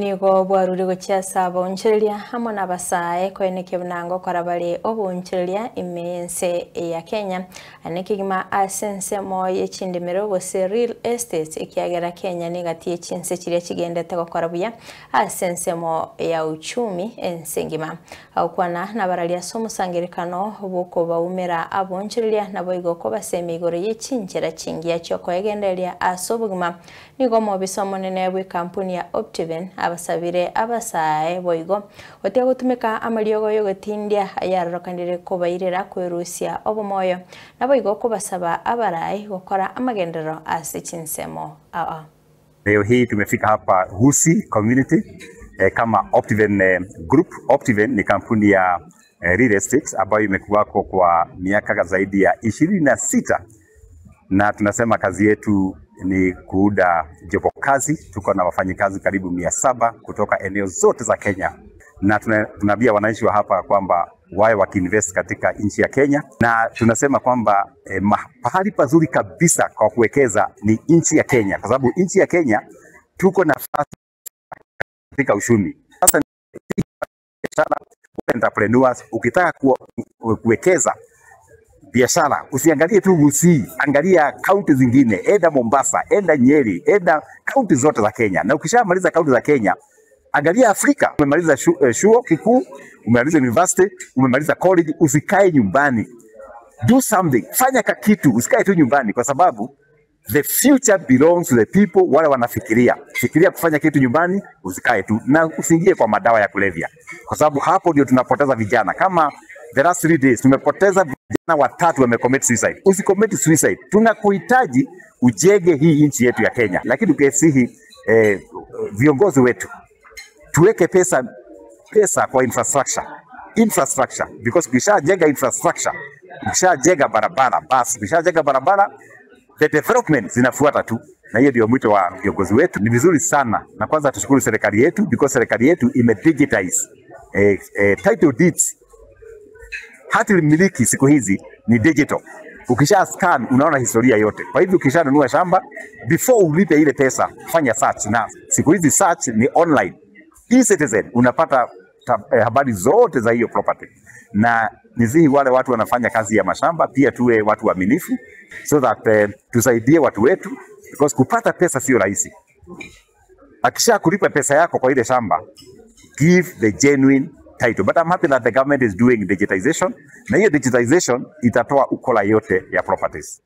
Nigo bwaruri gochia saba onchereria hamo na basae koeneke bunango korabare obonchereria imense ya Kenya anekigima asense moye chindimero gose real estate ekiagera Kenya negatie chinse chiria chigendete gokora buya asense mo ya uchumi ensengima aukwana nabaralia somusangerekano boko baumera abonchereria nabo igoko baseme igoro yechinjera chingia choko egenderia asobugima nigo mobisomo nene bwe kampuni ya Optiven abasabire abasae boigo otia gutumika amariogo yogotindia ayarorokandire kobairera kwerusia obomoyo naboigo kobasaba abarai gokora amagendero ase chinsemo aa. Leo hii tumefika hapa Gusii community kama Optiven Group. Optiven ni kampuni ya real estate ambayo imekuwako kwa miaka zaidi ya 26 na tunasema kazi yetu ni kuuda jopo kazi. Tuko na wafanyikazi karibu 700 kutoka eneo zote za Kenya, na tunaambia wananchi wa hapa kwamba wawe wakiinvest katika nchi ya Kenya, na tunasema kwamba pahali pazuri kabisa kwa kuwekeza ni nchi ya Kenya, kwa sababu nchi ya Kenya tuko nafasi katika uchumi. Sasa biashara, entrepreneurs, ukitaka kuwekeza biashara usiangalie tu Gusii, angalia kaunti zingine, enda Mombasa, enda Nyeri, enda kaunti zote za Kenya. Na ukishamaliza kaunti za Kenya, angalia Afrika. Umemaliza chuo kikuu, umemaliza university, umemaliza college, usikae nyumbani. Do something, fanya kakitu, usikae tu nyumbani, kwa sababu the future belongs to the people wale wanafikiria. Fikiria kufanya kitu nyumbani, usikae tu na usiingie kwa madawa ya kulevya, kwa sababu hapo ndio tunapoteza vijana. Kama the last 3 days tumepoteza vijana watatu wamecommit suicide. Usicommit suicide. Tunakuhitaji ujenge hii nchi yetu ya Kenya. Lakini ukisihi viongozi wetu tuweke pesa kwa infrastructure. Infrastructure, because ukishajenga infrastructure, ukishajenga barabara, basi ukishajenga barabara, the development zinafuata tu. Na hiyo ndio mwito wa viongozi wetu. Ni vizuri sana, na kwanza tushukuru serikali yetu, because serikali yetu ime digitize title deeds. Hati miliki siku hizi ni digital. Ukisha scan unaona historia yote. Kwa hivyo ukishanunua shamba, before ulipe ile pesa, fanya search. Na siku hizi search ni online. E-Citizen unapata habari zote za hiyo property. Na nizihi wale watu wanafanya kazi ya mashamba pia tuwe watu waaminifu, so that tusaidie watu wetu, because kupata pesa sio rahisi. Akisha kulipa pesa yako kwa ile shamba, give the genuine title. But I'm happy that the government is doing digitization. Na hiyo digitization itatoa ukola yote ya properties.